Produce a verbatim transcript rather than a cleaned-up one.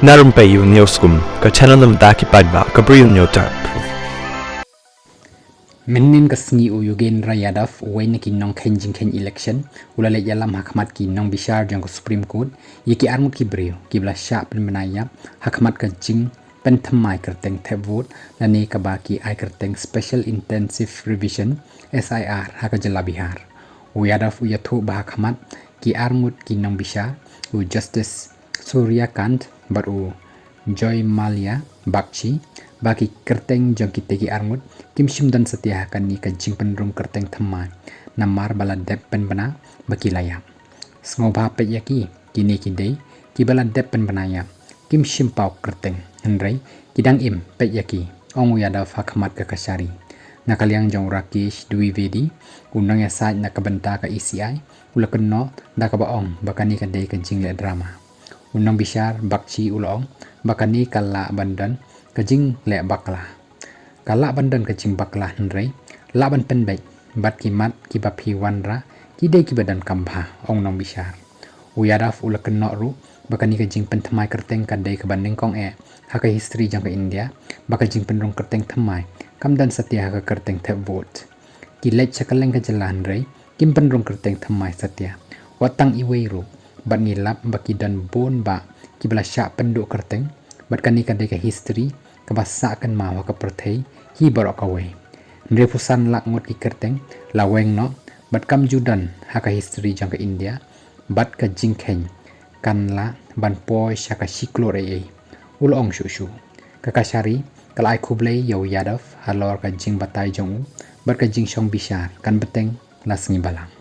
Na rympei ïa u News Kum, ka channel na bynta ki paidbah, ka Bri U News App. Mynnin ka sngi u Yogendra Yadav, uwei na ki nongkheiñ jingkheiñ election, u la leit ïalam ha khmat ki nongbishar jong ka Supreme Court ïa ki arngut ki briew kiba la shah pynbna ïap ha khmat ka jingpynthymmai kyrteng thep vote, lane kaba ki ai kyrteng Special Intensive Revision, S I R, ha ka jylla Bihar. U Yadav u ïathuh ba ha khmat ki arngut ki nongbishar, u Justice Surya Kant bad u Joymalia Bagchi, ba ki kyrteng jong kitei ki arngut kim shym don satia ha kane ka jingpynrung kyrteng thymmai, namar ba la dep pynbna ba ki la ïap. Sngewbha peit ïa ki, kine ki dei kiba la dep pynbna ïap, kim shym paw kyrteng, hynrei ki dang im, peit ïa ki, ong u Yadav ha khmat ka kashari. Na ka liang jong u Rakesh Dwivedi, u nongïasaid na ka bynta ka E C I, u la kynnoh da kaba ong ba kane ka dei ka jingleh drama. U nongbishar Bagchi u la ong ba kane ka lah ban don ka jingleh bakla. Ka lah ban don ka jingbakla, hynrei lah ban pynbeit, bad ki mat kiba phi wanrah ki dei kiba donkam bha, ong u nongbishar. U Yadav u la kynnoh ruh ba kane ka jingpynthymmai kyrteng ka dei kaba nyngkong eh ha ka history jong ka India ba ka jingpynrung kyrteng thymmai kam don satia ha ka kyrteng thep vote. Ki leit sha kylleng ka jylla, hynrei kim pynrung kyrteng thymmai satia, wat tang iwei ruh, bad ngi lap ba ki don bun bah kiba la shah pynduh kyrteng, bad kane ka dei ka history kaba sah kynmaw ha ka pyrthei hi baroh kawei. Hynriewphew san lak ngut ki kyrteng la weng noh bad kam ju don ha ka history jong ka India, bad ka jingkheiñ kan lah ban poi sha ka shi klur eiei, u la ong shuh shuh. Ka kashari ka la ai khublei ïa u Yadav halor ka jingbatai jong u bad ka jingshong bishar kan bteng la sngi Balang.